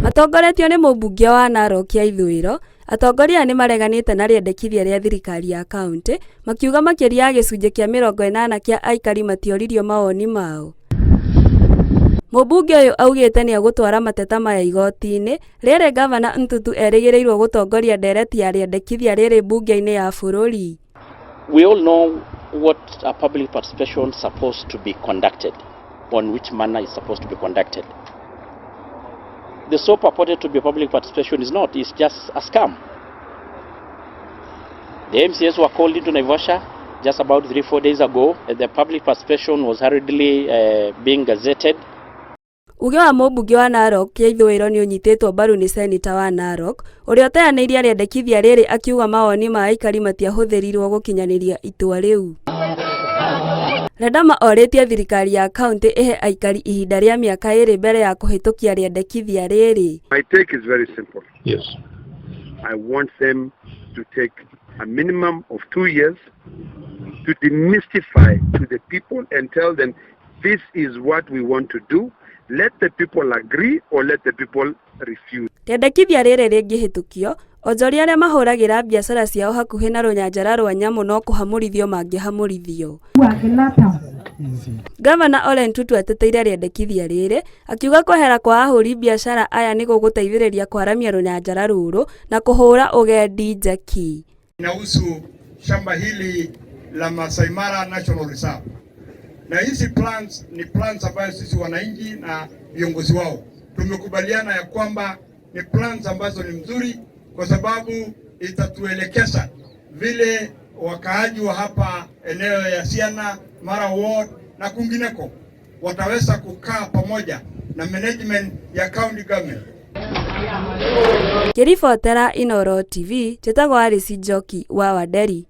Matongoretio nĩ mũmbunge wa Narok ya ithũĩro, atongoria aya nĩmareganĩte na rĩendekithia rĩa thirikari ya kauntĩ, makiuga makĩria ya gĩcunjĩ kĩa 80 kĩa aikari matioririo mawoni mao. Mũmbunge ũyũ augĩte nĩegũtwara mateta maya igoti-inĩ, rĩrĩ ngavana Ntutu erĩgĩrĩirwo gũtongoria ndereti ya rĩendekithia rĩrĩ mbunge-inĩ ya bũrũri. We all know what a public participation supposed to be conducted, on which manner is supposed to be conducted. The so purported to be public participation is not, it's just a scam. The MCS were called into Naivasha just about 3-4 days ago. The public participation was hurriedly being gazetted. Uge wa mũmbunge wa Narok ya ithũĩro nĩ ũnyitĩtwo mbaru nĩ seneta wa Narok ũrĩa ũteanĩirie rĩendekithia rĩrĩ akiuga mawoni ma aikari matiahũthĩrirwo gũkinyanĩria itua rĩu. Ledama orĩtie thirikari ya kauntĩ ĩhe aikari ihinda rĩa mĩaka ĩrĩ mbere ya kũhĩtũkia rĩendekithia rĩrĩ. My take is very simple. Yes. I want them to take a minimum of 2 years to demystify to the people and tell them this is what we want to do. Let the people agree or let the people refuse. Rĩendekithia rĩrĩ rĩngĩhĩtũkio, onjoria arĩa mahũragĩra biacara ciao hakuhĩ na rũnyanjara rwa nyamũ no kũhamũrithio mangĩhamũrithio. Gavana Ole Ntutu ateteire rĩendekithia rĩrĩ akiuga kwehera kwa ahũri biacara aya nĩ gũgũteithĩrĩria kwaramia rũnyanjara rũrũ na kũhũra ũgendi njeki. Inahusu shamba hili la Masai Mara National Reserve. Na hizi plans ni plans ambayo sisi wananchi na viongozi wao tumekubaliana ya kwamba ni plans ambazo ni mzuri kwa sababu itatuelekeza vile wakaaji wa hapa eneo ya Siana, Mara Ward na kwingineko wataweza kukaa pamoja na management ya county government. Ngĩribotera Inooro TV, njĩtagwo Alice Njoki wa Wanderi.